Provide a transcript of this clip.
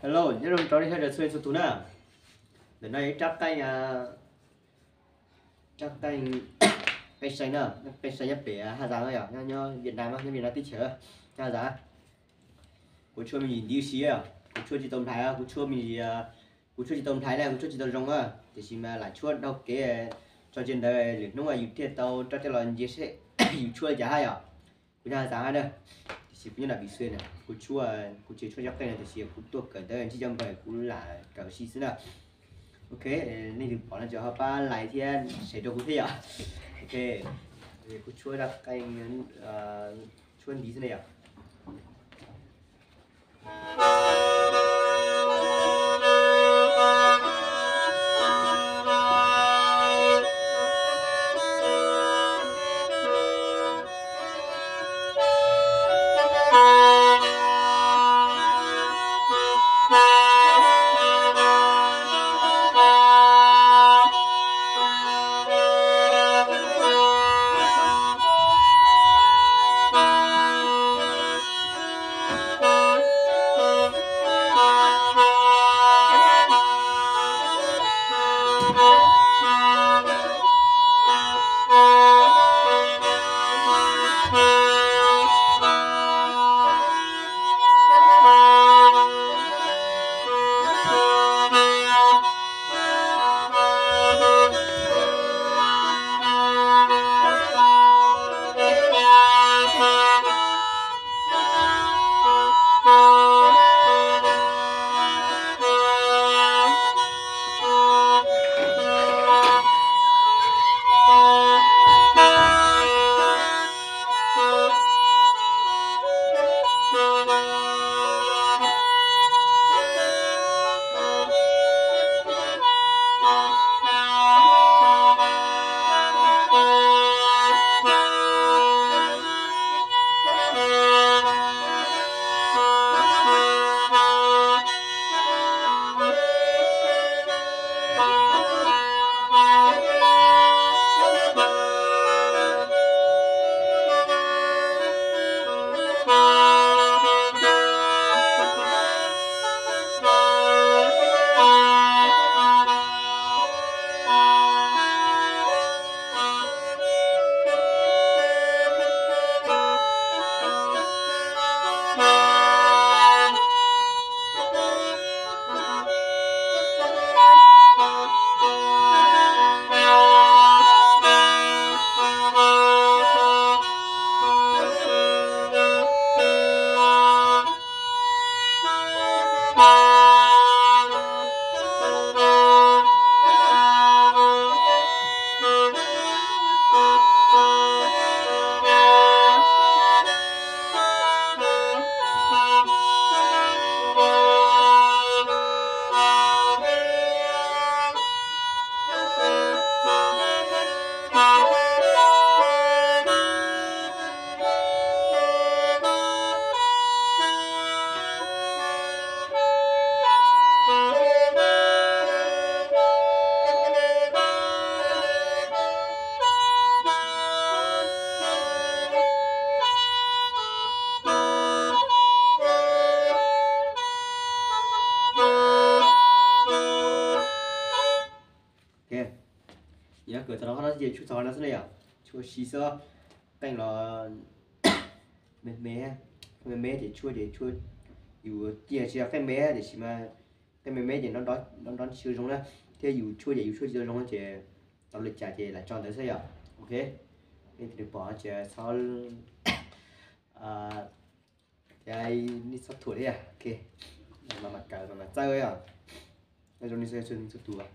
Hello, nyob zoo rau nej sawv daws txhua leej txhua tus na. Ntawm no yog ib rab qeej, rab qeej, qeej sai na, qeej sai nyob pem Haj Zaas no yom, nyob Vietnam, nyob Vietnam teb chaws, Haj Zaas. Kuv tshuab me ntsis ntiv si, kuv tshuab tsis tau nplhais, kuv tshuab me ntsis, kuv tshuab tsis tau nplhais na, kuv tshuab tsis tau zoo na, tiam sis mas lam tshuab dhau kev tso tseg ntawd lwm hnub yus thiaj tau rov coj los ntsia seb yus tshuab li cas hab yom. Kuv nyob Haj Zaas hab na, tiam sis kuv nyob nram Vim Xwm na, kuv tshuab, kuv tsis tshuab tsob qeej no tiam sis kuv tuaj kawm ntawv ntsib cov npawg kuv lam kawm si xwb na. Ok, nej tus pom no ces ho pab like thiab share rau kuv thiab yom. Ok, kuv tshuab rab qeej, tshuab ntiv xwb na yom. Yog kawm txog qhov no ces tshuab txog qhov no xwb na yom, tshuab si xwb. Qeej los me me, me me ces tshuab ces tshuab, yus cia tsis yog qeej me tiam sis mas qeej me me ces nrov nrov tsis zoo na, thiab yus tshuab ces yus tshuab tsis tau zoo ces tau li cas ces lam tso ntawd xwb yom. Ok, nej pom ces txhob, nej txhob thuam thiab. Ok, mam kawm mam txawj yom. Nyob zoo nej txhua tus.